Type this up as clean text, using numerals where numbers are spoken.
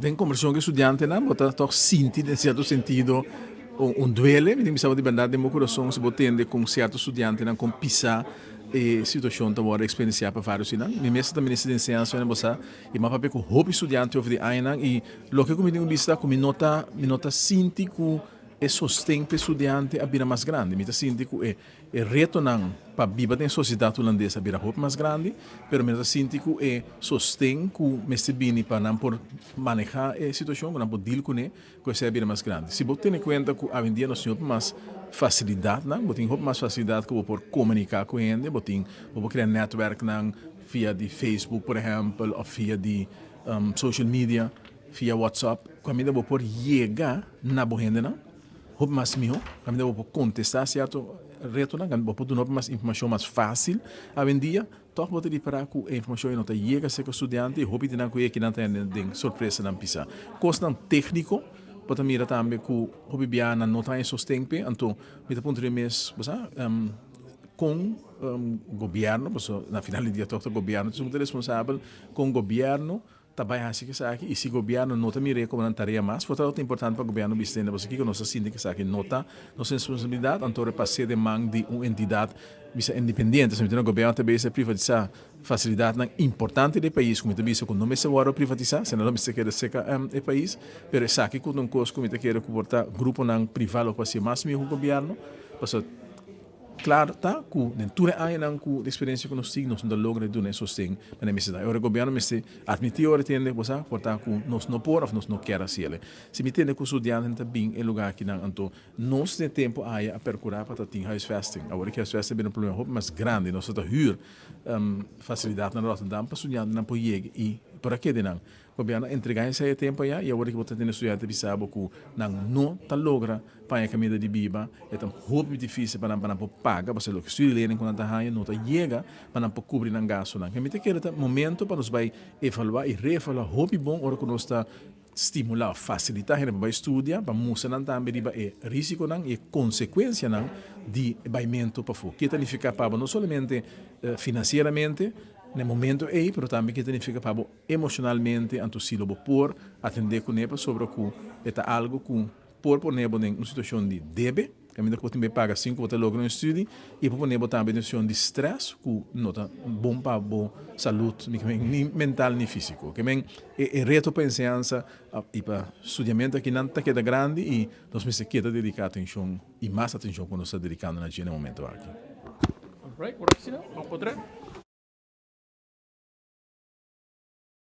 Den kombersashon ku e studiantenan bo ta tòg sinti den sierto sentido un duele, mi tin bisa bo di bèrdat den bo kurason si bo tende kon sierto studiantenan kon pisá e situashon ta wòrdu eksperensiá pa vários di nan. Mi mes ta minister di enseñansa wèn bo sa i mi a papia ku hopi studiante over di añanan i loke ku mi tin ku bisa ta ku mi no ta mi no ta sinti ku e sosten pa e studiante a bira mas grandi. Mi ta sinti ku e E retonan pa biba den sosiedat hulandes a bira hopi mas grandi, pero mi no ta sinti ku e sosten ku mester bini pa nan por manehá e situashon, ku nan por deal kuné, ku esei a bira mas grandi. Si bo tene kuenta ku awendia nos tin hopi mas fasilidatnan, bo tin hopi mas fasilidat ku bo por komuniká ku hende, bo tin, bo por krea nètwèrknan via di Facebook por ehèmpel òf via di social media, via WhatsApp, kaminda bo por yega na bo hendenan. Hopi mas mihó, kaminda bo por kontestá sierto retonan, kaminda bo por duna hopi mas informashon mas fásil. Awendia, tòg bo ta ripará ku e informashon ei no ta yega serka studiante i hopi di nan ku e kinan ta hende den sorpresanan pisá. Kosnan tékniko, bo ta mira tambe ku hopi biaha nan no ta haña sosten p'e, anto mi ta puntra mi mes, bo sa, kon gobièrnu, pasobra na final di dia tòg ta gobièrnu ta esun ku ta responsabel, kon gobièrnu ta bai hasi esaki y si gobierno no ta mir'é como nan tarea mas por ta importante pa gobierno bisa tende pasobra kico nos ta sinti cu esaki no ta nos responsabilidad anto repas'é den man di un entidad bisa independiente so mi ta gobierno ta bisa privatisa facilidadnan importante di e pais cu mi ta bisa cu no mester wordo privatisa sino lo mester keda cerca e pais pero esaki cu ta un cos cu mi ta kere cu por ta gruponan priva lo por hacié mas miho cu gobierno pasobra Klar ta ku den tur e añanan ku di eksperensia ku nos tin, nos no ta logra di duna e sosten pa nan mester da. E ora gobièrnu mester atmití ora tende bo sa por ta ku nos no por òf nos no kier hasi el. Si mi tende ku studiantenan ta bin e lugá akinan anto nos den e tempu aya a perkurá pa ta tin huisvesting. Awor ki huisvesting a bira un problema hopi mas grandi. Nos ta hür fasilidatnan na Rotterdam pa studiantenan por yega i por a keda nan. Gobièrnu a entregá esei e tempu aya i awor ki bo ta tende studiante bisa bo ku nan no ta logra paña kaminda di biba, e ta hopi difísil pa nan pa nan por paga pasobra loke studielening ku nan ta haña no ta yega pa nan por kubri nan gastunan. Mi ta kere ta momento pa nos bai evaluá i reevaluá hopi bon ora ku nos ta stimulá òf fasilitá hende pa bai studia, pa mustra nan tambe riba e risikonan i e konsekuensianan di e baimentu pafó. Ke ta nifiká pa bo no solamente finansieramente na e momento ei, pero tambe ke ta nifiká pa bo emoshonalmente, anto si lo bo por atendé kuné pasobra ku e ta algu ku por pone bo den un situashon di debe, kaminda ku bo tin bai paga sin ku bo ta logra un studi, i por pone bo tambe den un situashon di strès ku no ta bon pa bo salud ni mental ni físiko. Ke men e reto pa enseñansa i pa studiamentu akinan ta keda grandi i nos mester keda dediká atenshon i mas atenshon ku nos ta dedikando na dje na e momento aki. Alright, por asina, nos por trae.